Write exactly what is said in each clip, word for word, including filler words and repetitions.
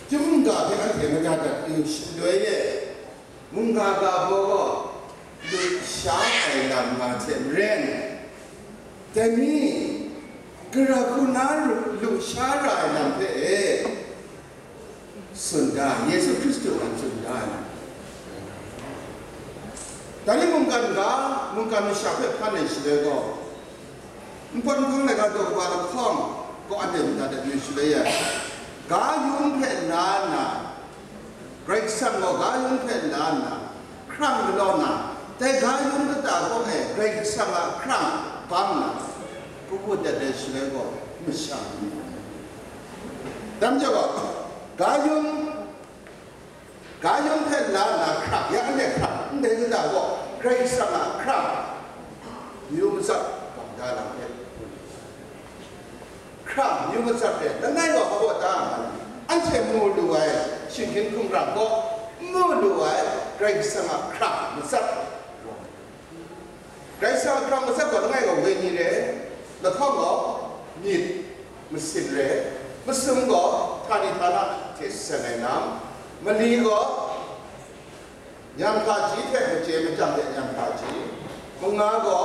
Chyum ga hpe anhte mada dat yu shaloi e, mungga ga baw gaw lusha ai lam nga hte maren, dai ni, gara hku na lu, lusha ra ai lam hpe e, tsun da, Yesu Hkristu a tsun da ai lam. Dai ni mungkan ga, mungkan masha hpe hpan ai shaloi gaw, npawt nhkawng laika daw kaba lahkawng gaw anhte mada dat yu shaloi e, ga yung hpe la nna, Karai Kasang gaw ga yung hpe la nna, hkrang galaw na, dai ga yung kata gaw e Karai Kasang a hkrang bang na, kabu dat ai shaloi gaw, masha ni. Dai majaw gaw, ga yung, ga yung hpe la nna hkrang, ya anhte hkrang, ndai kata gaw, Karai Kasang a hkrang, yu matsat, bang da lam hpe, hkrang, yu matsat hpe, langai wa hpa baw ta nga ai, anhte mu lu ai, shinggyim hkumhkrang gaw, mu lu ai, Karai Kasang a hkrang, matsat, Karai Kasang a hkrang matsat gaw langai gaw wenyi re, lahkawng gaw myit masin re, masum gaw htani htana hte seng ai lam, mali gaw nyam hpaji hte machye machyang hte nyam hpaji, manga gaw,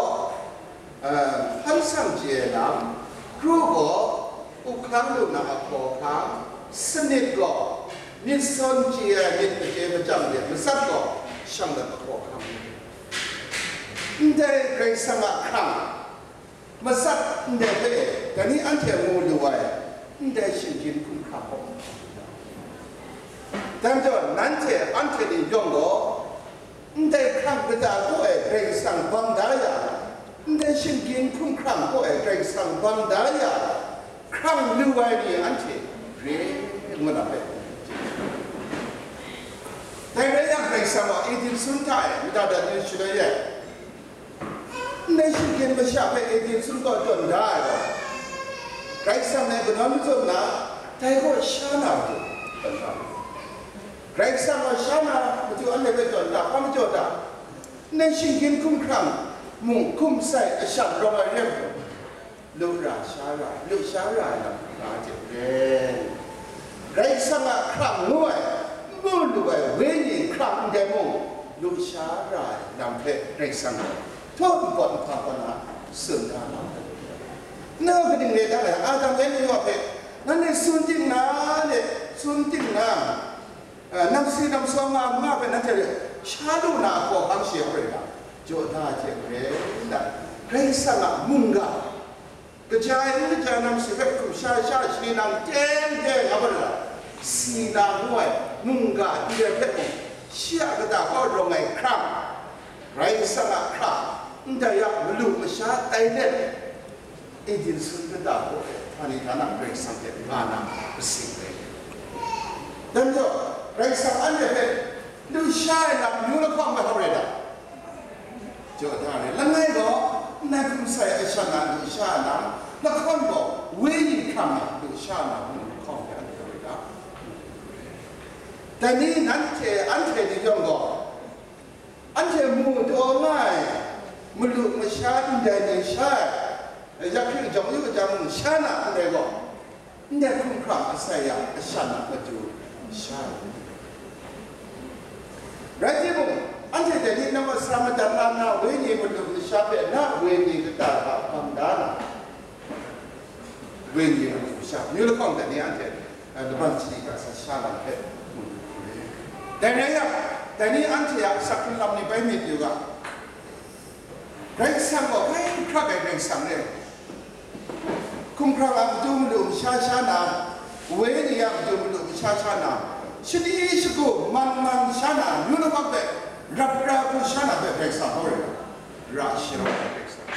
eh, hpan sang chye ai lam, kru gaw up hkang lu na a hkaw hkang, sanit gaw myit sawn chye ai myit machye machyang hte matsat gaw shang dat a hkaw hkang. Ndai Karai Kasang a hkrang matsat ndai hpe, dai ni anhte mu lu ai, ndai shinggyim hkumhkrang gaw. Dai majaw, nanhte anhte ni yawng gaw, ndai hkrang kata gaw e Karai Kasang bang da ya, ndai shinggyim hkumhkrang gaw e Karai Kasang bang da ya, hkrang lu ai ni anhte re ngu na hpe. Dai rai yang, Karai Kasang gaw Eden sun hta e mada dat yu shaloi e, ndai shinggyim masha hpe Eden sun kaw tawn da ai gaw, Karai Kasang e kanawn mazum na, dai gaw sha na matu tawn da ai. Karai Kasang gaw sha na matu anhte hpe tawn da, hpa majaw da, ndai shinggyim hkumhkrang mung hkum sai ashan rawng ai re ai majaw, lu ra sha ra, lu sha ra ai lam nga hte maren, Karai Kasang a hkrang ngu ai, mu lu ai wenyi hkrang ndai mung, lu sha ra ai lam hpe Karai Kasang gaw htaw npawt nhpa kaw na tsun da na. Na kaning re dang ai, Adam rai ni wa hpe, nanhte tsun ting na, ne, tsun ting na, a, namsi namsawng nga nga hpe nanhte sha lu na a hkaw hkang shi hkoi ga, jaw da ai hte maren, Karai Kasang a mungga, kaja ai n kaja ai namsi hpe hkum sha sha shani nang teng teng nga mat ai, sila ngu ai mungga ndai hpe mung, shi a kata kaw rawng ai hkrang, Karai Kasang a hkrang, ndai a malu masha tai let, Eden sun kata gaw e, htani htana Karai Kasang hte nga na masing rai. Dai majaw, Karai Kasang anhte hpe lu sha ai lam yu lahkawng hpe hkau re ai ta? Jaw da re, langai gaw, nnan hkum sai ai shan na lu sha ai lam, lahkawng gaw, wenyi hkrang na lu sha ai lam, lahkawng hpe anhte hkau re ai ta? Dai ni nanhte, anhte ni yawng gaw, anhte mu taw nga ai, malu masha ndai ni sha ai, yak hpring jawng yu jang sha na ndai gaw, ndai hkumhkrang asai ya ashan a matu sha ai. Rai timung, anhte dai ni nampat sara madat la nna, wenyi malu masha hpe na wenyi kata hta hpang da na, wenyi malu masha, myu lahkawng dai ni anhte, eh, laban shayi ga sa sha lam hpe mu lu ai. Dai rai yang, dai ni anhte a asak hkrun lam ni bai myit yu ga, Karai Kasang gaw grai hkrak ai Karai Kasang re. Hkumhkrang a matu malu masha sha na, wenyi a matu malu masha sha na, shani shagu man man sha na, myu lahkawng hpe rap ra hku sha na hpe Karai Kasang hkau re ai, ra sharawng ai Karai Kasang.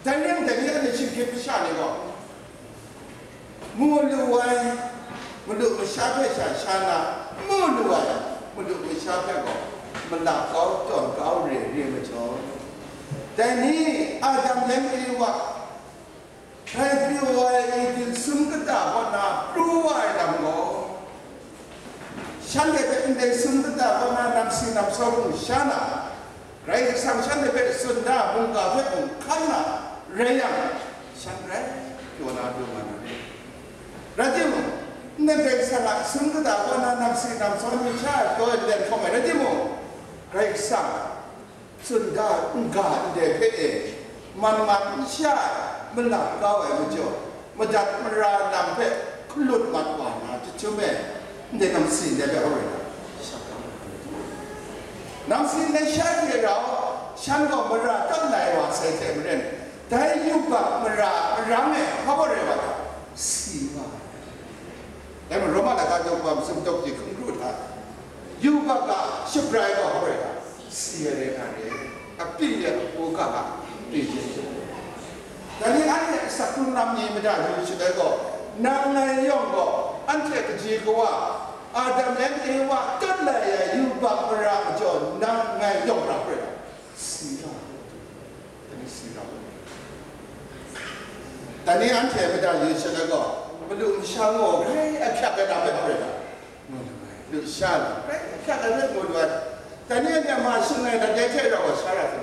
Dai rai yang, dai ni anhte shinggyim masha ni gaw, mu lu ai malu masha hpe sha sha na, mu lu ai malu masha hpe gaw, malap kau, tawn kau re re majaw, dai ni Adam yan Ewa, rai pru ai Eden sun kata kaw na pru wa ai lam gaw, Shanhte hpe ndai tsun kata kaw na namsi namsawm mung sha na, Karai Kasang shanhte hpe tsun da mungga hpe mung hkan na rai yang, shan rai pyaw na du nga na re. Rai timung, ndai Karai Kasang a tsun kata kaw na namsi namsawm mung sha ai pyaw ai len hkawm ai rai timung, Karai Kasang tsun da n-ga ndai hpe e, man man n sha ai, malap kau ai majaw, madat mara lam hpe hkalut mat wa na jahtum e, ndai namsi ndai hpe hkawm ai. Namsi ndai sha hte rau, shan gaw mara tam lai wa sai hte maren, dai yubak mara marang e hpa gaw rai wa ta? Si wa ai. Dai majaw, Roma laika daw kaba masum daw kaji hkun kru hta, yubak a shabrai gaw hpa rai ta? Si ai rai nga re, a pyi ai a hku ga a pyi hte. Dai ni anhte asak hkrung lam ni mada yu shaloi gaw, nang ngai yawng gaw anhte kaji kawa, Adam yan Ewa tut lai ai yubak mara majaw nang ngai yawng ra hpe si ra, dai ni si ra. Dai ni anhte mada yu shaloi gaw, malu masha gaw grai ahkyak ai lam hpe hpa rai ta? Lusha lam rai hkyak ai rai mu lu ai. Dai ni a myi ma shing ai, dai hte rau wa sha ra hte,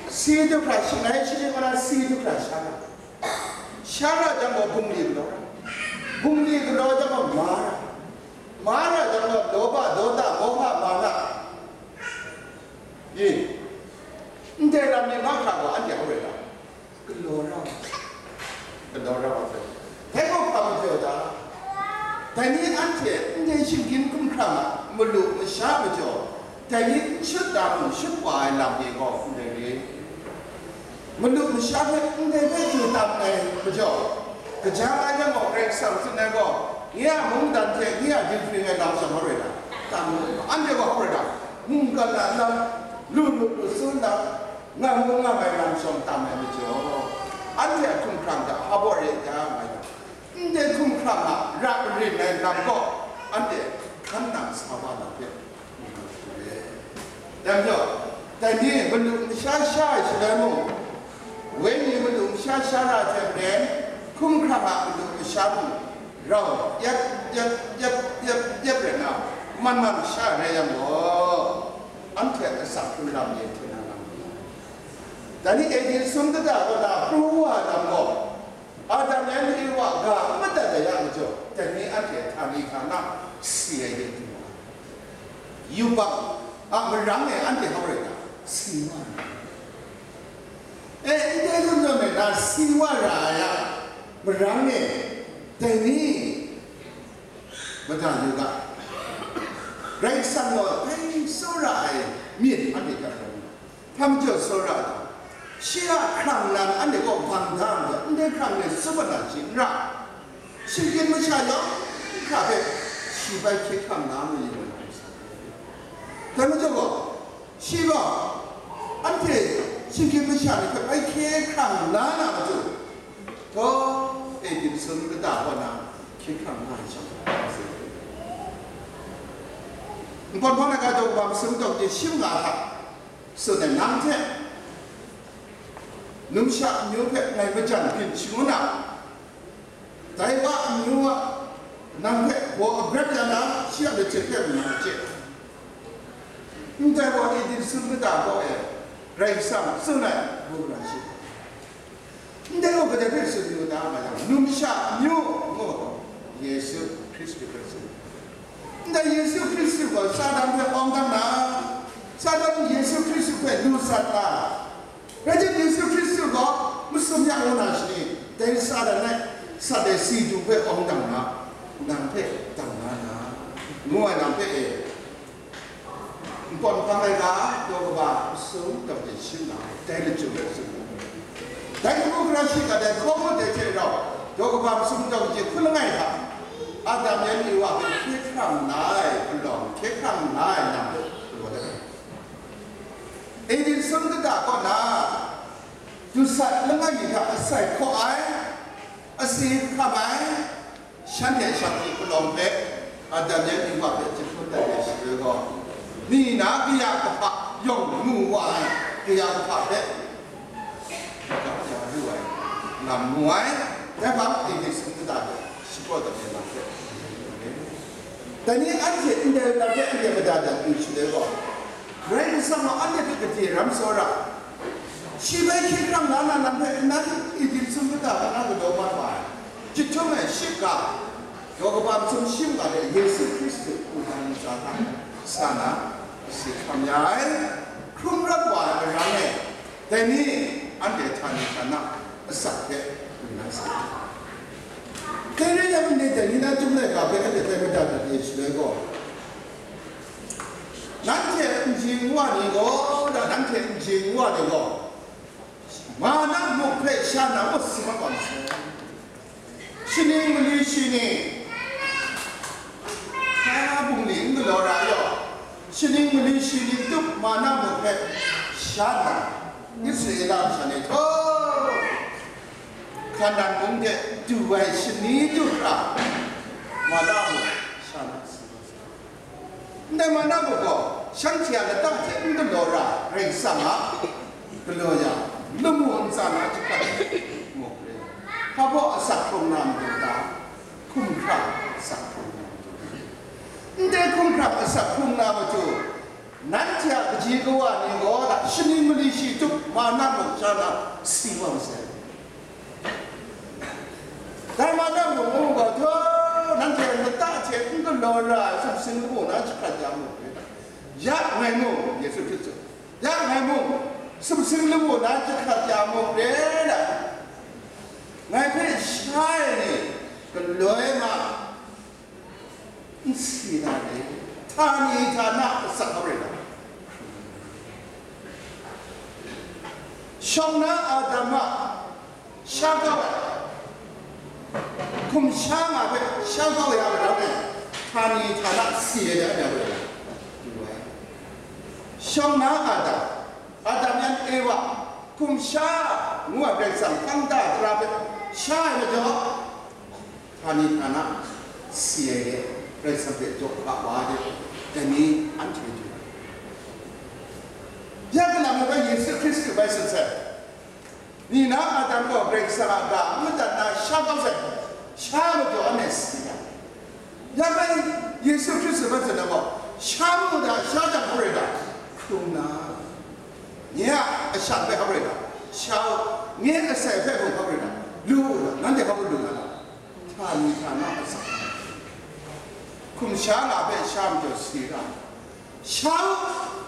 si du hkra shing ai, shi kaw na si du hkra sha ra. Sha ra jang gaw, bungli galaw ra, bungli galaw jang gaw, ma ra, ma ra jang gaw, loba, doda, moha, mana, i, ndai lam ni mahkra gaw anhte hpa rai ta? Galaw ra, galaw ra wa sai. Dai gaw hpa majaw ta? Dai ni anhte ndai shinggyim hkumhkrang a malu masha majaw, dai ni n shut da mung shut wa ai lam ni gaw ndai re. Malu masha hpe ndai hpe du tam ai majaw, kaja ai yang gaw, Karai Kasang tsun ai gaw, nye a mungdan hte nye a dinghpring ai lam sha hpa rai ta? Tam, anhte gaw hpa rai ta? Mungkan a lam, lu lu lu tsun lam, ngam ngu ngam ai lam shawng tam ai majaw, anhte a hkumhkrang hta hpa baw re ai ta, nga yang, ndai hkumhkrang a ra marin ai lam gaw, anhte hkan nang sa wa na hpe, dai majaw, dai ni malu masha sha ai shaloi mung, wenyi malu masha sha ra ai hte maren, hkumhkrang a malu masha mung rau yat, yat, yat, yat, yat rai na, man man sha rai yang gaw, anhte a asak hkrung lam ni hte na lam, dai ni A D sum kata kaw na pru wa lam gaw, Adam yan Ewa ga n madat ai a majaw, dai ni anhte htani hta na si ai rai nga ai. Yubak a marang e anhte hpa rai ta? Si wa ai. E, ndai zawn zawn e na si wa ra ai a marang e, dai ni mada yu ga, Karai Kasang gaw dai tsawra ai myit anhte hpe hpa majaw tsawra ai ta? Shi a hkrang nan anhte gaw bang da n ga, ndai hkrang ni tsup ai na shi n ra, shinggyim masha yawng hkra hpe shi bai hkye hkrang na mayu ai. Dai majaw gaw, shi gaw anhte shinggyim masha ni hpe bai hkye hkrang la na matu, htawng e, Eden sum kata kaw na hkye hkrang nga ai shawng, npawt hpawng na ga daw kaba masum daw kaji shi manga hta tsun ai, nang hte numsha amyu hpe ngai majan byin shangun na, dai wa amyu a nang hpe baw agrat ya na, shi a lachyet hpe mu na chye. Ndai gaw Eden sum kata kaw e Karai Kasang tsun ai mung na shi. Ndai gaw kadai hpe tsun yu na nga yang, numsha amyu ngu, Yesu Hkristu hpe tsun. Ndai Yesu Hkristu gaw Satan hpe awng dang na, Satan Yesu Hkristu hpe lu sat na, rai jang Yesu Hkristu gaw masum ya ngu na shi, dai Satan ai sat ai si du hpe awng dang na, nang hpe dang na na, ngu ai lam hpe e, npawt hpang ai ga, daw kaba masum daw kaji shi manga, dai lachyum rai tsun ai. Dai hku hkra shi ga dai hkawm ai dai hte rau, daw kaba masum daw kaji hku langai hta, Adam yan Ewa hpe hkye hkrang na ai palawng, hkye hkrang na ai lam hpe galaw dat ai. Eden sum kata kaw na, dusat langai mi hta asai hkaw ai, asi hkam ai, shanhte shakri palawng hpe Adam yan Ewa hpe jahpun dat ai shaloi gaw, mi na kaya kahpa yawng mu wa ai, kaya kahpa hpe makam ja lu ai, lam mu ai, dai hpang Eden sum kata hpe Shakaw dat ai lam hpe, dai ni anhte ndai lam hpe anhte mada dat lu shaloi gaw, Karai Kasang gaw anhte hpe gade ram tsawra, shi bai hkye hkrang la na lam hpe nan Eden sumkata hpe na galaw mat wa ai, chyahtum ai shika, daw kaba masum shi manga de Yesu Hkristu hku nan ntsa hta sa na, si hkam ya ai, hkrum rawt wa ai aram e, dai ni anhte htani htana asak hte lu na sa ai. Dai rai yang, ndai dai ni na Chyum laika hpe anhte tai mada dat ai shaloi gaw, nanhte nji nwa ni gaw, da nanhte nji nwa ni gaw, mana muk hpe sha na mawsi mat wa masai. Shaning mali shi ni, hpa bungli n galaw ra ai gaw, shaning mali shi ni tup mana muk hpe sha na, Israela masha ni htaw, Hkanan mung de du ai shani du hkra, mana muk sha na si wa sai. Ndai mana muk gaw, shanhte a lata hte n galaw ra, Karai Kasang a galaw ya, lamu ntsa na jahkrat muk re. Hpa baw asak hkrung na matu ta, hkumhkrang asak hkrung na matu. Ndai hkumhkrang asak hkrung na matu, nanhte a kaji kawa ni gaw la, shaning mali shi tup mana muk sha na si wa masai. Dai mana muk gaw, htaw, nanhte lata hte n galaw ra ai sumsing lamu na jahkrat ya mu re. Ya ngai mung, Yesu Hkristu, ya ngai mung, sumsing lamu na jahkrat ya mu re na, ngai hpe sha ai ni galoi ma, n si na ni, htani htana asak hkam rai na? Shawng na Adam a sha kau ai, hkum sha nga hpe sha kau ya ai lam e, htani htana si ai de, anhte a rai na? Shawng na Adam, Adam yan Ewa, hkum sha ngu ai Karai Kasang hpang da tara hpe sha ai majaw, htani htana si ai de, Karai Kasang hpe jaw hka wa ai de, dai ni anhte du ai. Ya kalang ai bai Yesu Hkristu bai tsun sai. Ni na Adam gaw Karai Kasang a ga n madat na sha kau sai, sha majaw anhte si ai. Ya bai Yesu Hkristu bai tsun ai gaw, sha mu da, sha jang hpa rai da, hkrum na, nye a ashan hpe hpa rai da, sha u, nye asai hpe mung hpa rai da, lu u, nanhte hpa lu na, htani htana asak. Hkum sha nga hpe sha majaw si ra, sha u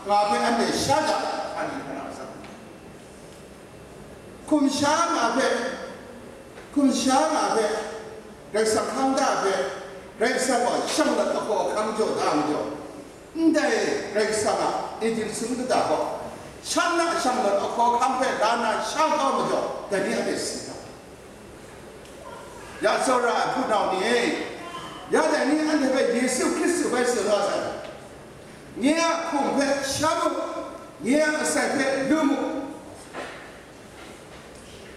nga hpe anhte sha jang, htani htana asak. Hkum sha nga hpe, hkum sha nga hpe, Karai Kasang hkang da hpe, Karai Kasang gaw shanglawt ahkaw ahkang jaw da majaw, ndai Karai Kasang a Eden sumkata gaw, shan na shanglawt ahkaw ahkang hpe la na sha kau majaw, dai ni anhte si ga. Ya tsawra ai hpunau ni e, ya dai ni anhte hpe Yesu Hkristu bai tsun wa sai. Nye a hkum hpe sha mu, nye a asai hpe lu mu.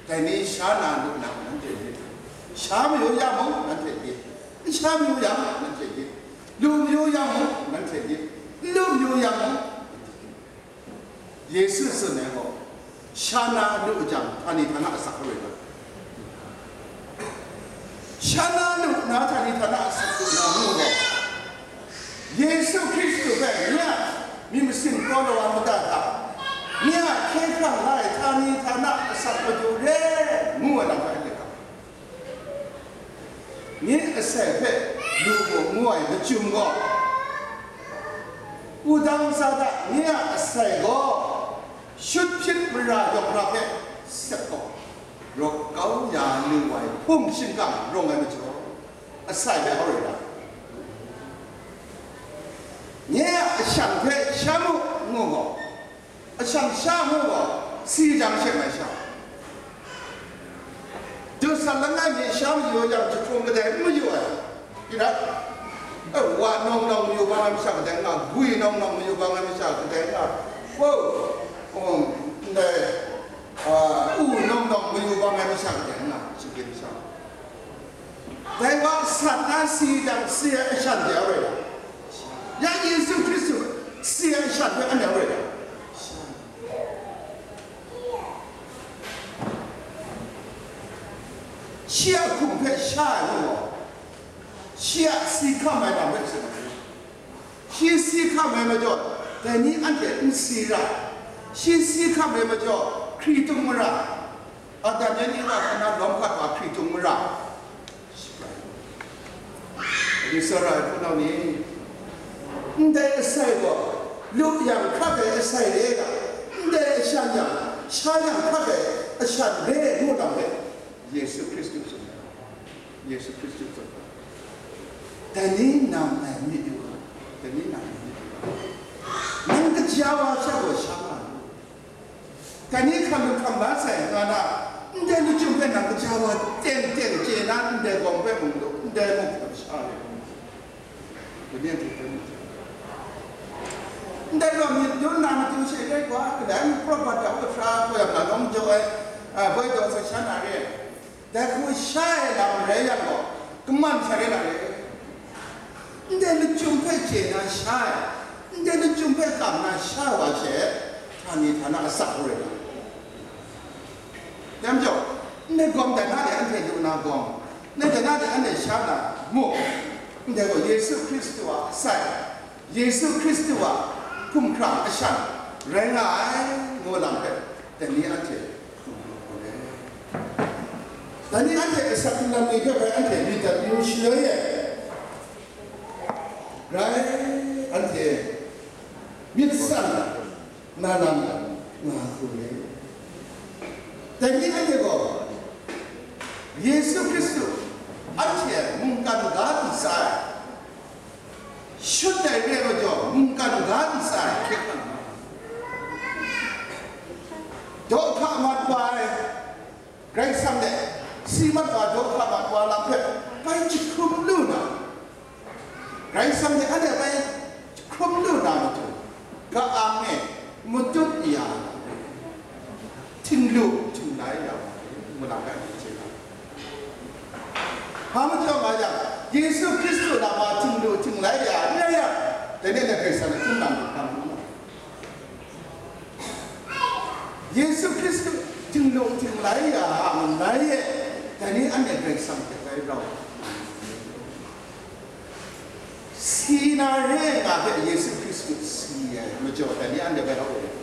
Dai ni sha na lu na nanhte dip, sha mayu ya mung nanhte dip, n sha mayu ya mung nanhte dip, lu mayu ya mung nanhte dip, n lu mayu ya mung nanhte dip. Yesu tsun ai gaw, sha na lu jang, htani htana asak hpa rai ga. Sha na lu na, htani htana asak lu na ngu gaw, Yesu Hkristu hpe nye a myit masin kraw lawan mada hta, nye a hkye hkrang la ai htani htana asak madu re, ngu ai lam hpe anhte ga. Nye asai hpe lu mu ngu ai machyum gaw, wudang ntsa hta nye a asai gaw shut hpyit mara yawng hkra hpe sep gaw, rawk kau ya lu ai hpung shingkang rawng ai majaw, asai hpe hpa rai da. Nye a ashan hpe sha mu ngu gaw, ashan sha mu gaw, si jang she mai sha. Dusat langai mi sha mayu yang, jahkrung kadai n mayu ai. Ira, eh, wa nawng nawng mayu bang ai masha kadai nga, gwi nawng nawng mayu bang ai masha kadai nga, wo, um, ndai, ah, u nawng nawng mayu bang ai masha kadai nga, shinggyim sha. Dai wa sat na si jang, si ai ashan de a rai. Ya Yesu Hkristu si ai ashan hpe anhte a rai. Shi a hkum hpe sha ai wa, Shi a si hkam ai lam hpe tsun ai. Shi si hkam ai majaw, dai ni anhte n si ra. Shi si hkam ai majaw, hkritung mara. Adam yan Ewa hkra na lawm hkat wa hkritung mara. Adi tsawra ai hpunau ni, ndai asai gaw, lu yang hkrak ai asai re ai ga, ndai ashan yang, sha yang hkrak ai ashan re ai ngu lam hpe, Yesu Hkristu tsun ai. Yesu Hkristu tsun ai. Dai ni nang ngai myit yu ga, dai ni nang ngai myit yu ga. Nang kaja wa sha gaw sha nga lu. Dai ni hkam lu hkam la sai nga na, ndai lachyum hpe nang kaja wa teng teng chye na, ndai gawng hpe mung lu, ndai mung hkam sha lu. Dai ni hte hpe mung lu. Ndai gaw myit dun na matu she rai wa, kadai mung Prophet Dawu sara gaw yang na nawng jaw ai, a, boi daw sa sha na re. Dai hku sha ai lam rai yang gaw, kaman sha re na re. Ndai lachyum hpe chye na sha ai, ndai lachyum hpe kam na sha ai wa she, htani htana asak hku rai na. Dai majaw, ndai gawm dai na de anhte lu na gawm, ndai dai na de anhte sha na mu, ndai gaw Yesu Hkristu a asai, Yesu Hkristu a hkumhkrang ashan rai nga ai, ngu lam hpe, dai ni anhte hkum hkum ai. Dai ni anhte asak hkrung lam ni hpe bai anhte myit dat yu shaloi e, grai anhte myit san na lam nga hku re. Dai ni anhte gaw Yesu Hkristu anhte mungkan ga ntsa ai, shut ai re ai majaw, mungkan ga ntsa ai hkye hkrang, daw hka mat wa ai, Karai Kasang de si mat wa, daw hka mat wa lam hpe bai jahkrum lu na, Karai Kasang de anhte bai jahkrum lu na matu, ka-ang e matut ya, htinglu htinglai ya, ngu na rai chye na. Hpa majaw nga yang, Yesu Hkristu lam a htinglu htinglai ya n rai yang, dai ni anhte Karai Kasang hte hkrum na myit hkam n lu. Yesu Hkristu htinglu htinglai ya a malai e, dai ni anhte Karai Kasang hte bai rau. Si na re ai nga hpe Yesu Hkristu si ai majaw, dai ni anhte bai hkrum ai.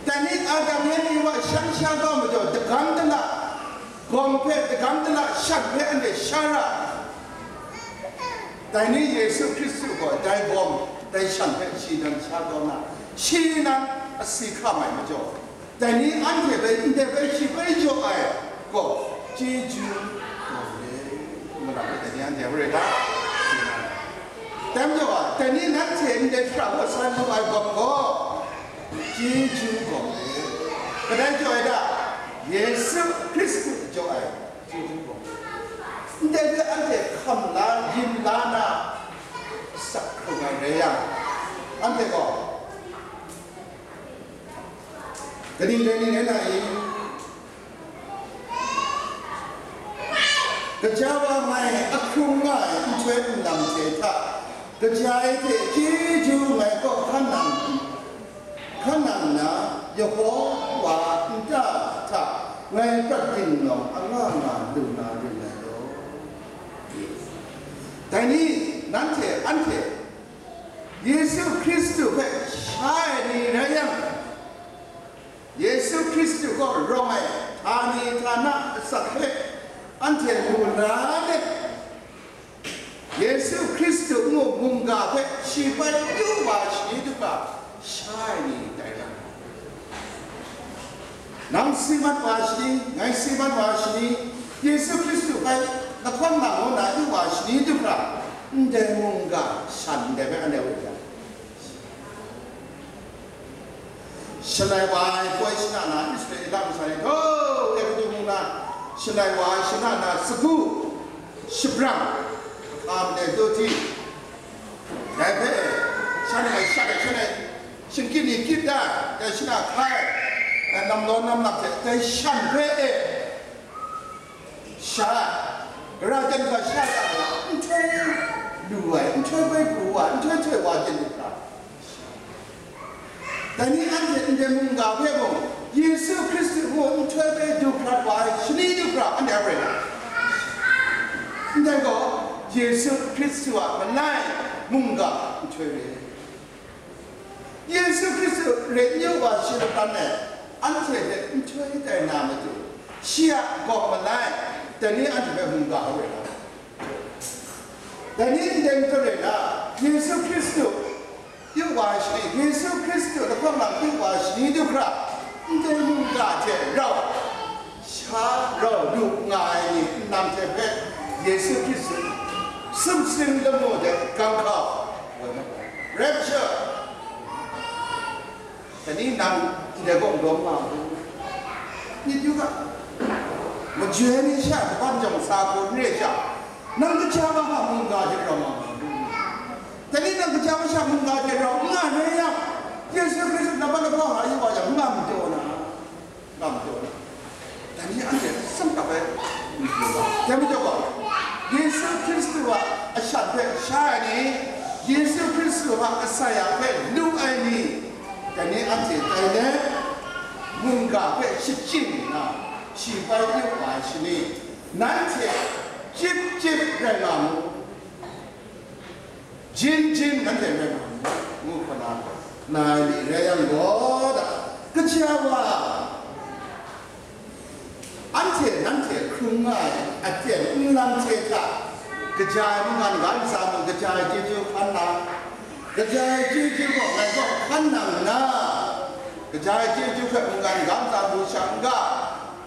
Dai ni Adam yan Ewa shan sha kau majaw, dagam dala, gawm hpe, dagam dala, shan hpe anhte sha ra. Dai ni Yesu Hkristu gaw dai gawm, dai shan hpe shi nan sha kau na, shi nan asi hkam ai majaw, dai ni anhte hpe ndai hpe shi bai jaw ai gaw, chyeju gaw le, ngu na hpe dai ni anhte hpe rai da. Dai majaw, dai ni nanhte ndai hkra hkawt san lu ai gaw, chyeju gaw le. Kadai jaw ai ta? Yesu Hkristu jaw ai chyeju gaw le. Ndai hpe anhte hkam la, yin la na, asak hkrung ai rai yang, anhte gaw, kaning rai ni rai na i? Kaja wa ngai ahkrung nga ai nhtoi nlang hte hta, kaja ai hte chyeju ngai kaw hkan nang, hkan nang nna, Yehowa a nta hta ngai prat dinglawng anga nga lu na ring ngai law. Dai ni, nanhte, anhte, Yesu Hkristu hpe sha ai ni rai yang, Yesu Hkristu kaw rawng ai htani htana asak hpe anhte mu na let, Yesu Hkristu ngu mungga hpe shi bai yu wa shani du hkra sha ai ni tai ra. Nang si mat wa shani, ngai si mat wa shani, Yesu Hkristu hpe lahkawng nga ngu na yu wa shani du hkra, ndai mungga shan ndai hpe anhte woi yang, Shalai wa ai poi shana na Israela masha ni htaw e kadum nna, shalai wa ai shana na sagu, shabrang, hka malai daw hti, dai hpe shan ai shat ai shan ai shingkyit ni kyit da, dai shana hkai, dai namlaw namlak hte dai shan hpe e, sha, gara jan hkra sha ta ai, nhtoi lu ai, nhtoi bai pru wa, nhtoi htoi wa jan lu hkra, dai ni anhte ndai mungga hpe mung, Yesu Hkristu mung nhtoi bai du hkrat wa ai shani du hkra anhte a rai na. Ndai gaw, Yesu Hkristu a malai mungga nhtoi re. Yesu Hkristu rai n yu wa shi laban e, anhte hte nhtoi tai na matu, shi a gawng malai, dai ni anhte hpe mungga hkrum rai na. Dai ni ndai nhtoi rai na, Yesu Hkristu yu wa ai shani, Yesu Hkristu lahkawng lam yu wa ai shani du hkra, ndai mungga hte rau, sha rau lu nga ai ni nnan hte hpe Yesu Hkristu sumsing lamu de gang hkau, rapture, dai ni nang ndai gaw lawm nga u. Myit yu ga, majoi ni sha kaban jawng sa hku n re sha, nang kaja wa hpa mungga hte rau nga u. Dai ni nang kaja wa sha mungga hte rau n nga re yang, Yesu Hkristu nang hpa lahkawng yu wa yang, n nga majaw na, n nga majaw na. Dai ni anhte tsang kap ai. Dai majaw gaw, Yesu Hkristu a ashat hpe sha ai ni, Yesu Hkristu a asai a hpe lu ai ni, dai ni anhte tai let, mungga hpe shachyen nna, shi bai yu wa ai shani, nanhte chyip chyip rai nga mu. Jin jin nanhte rai nga mu, ngu hkra na, na ai ni rai yang gaw, da, kaja wa, anhte nanhte hkrung nga ai aten nlang hte hta, kaja ai mungkan ga ntsa mung, kaja ai chyeju hkan nang, kaja ai chyeju gaw ngai kaw hkan nang nna, kaja ai chyeju hpe mungkan ga ntsa du sha n ga,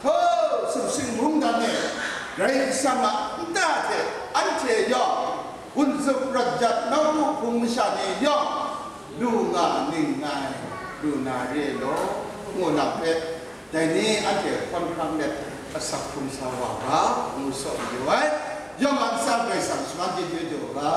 htaw sumsing mungdan e, Karai Kasang a nta hte anhte yawng, gun zup rawt jat nawku hpung masha ni yawng, lu nga ning ngai, lu na re law, ngu na hpe, dai ni anhte hkawn hkrang let asak hkrung sa wa ga, ngu saw mayu ai. Yawng a ntsa Karai Kasang shaman chyeju jaw ga.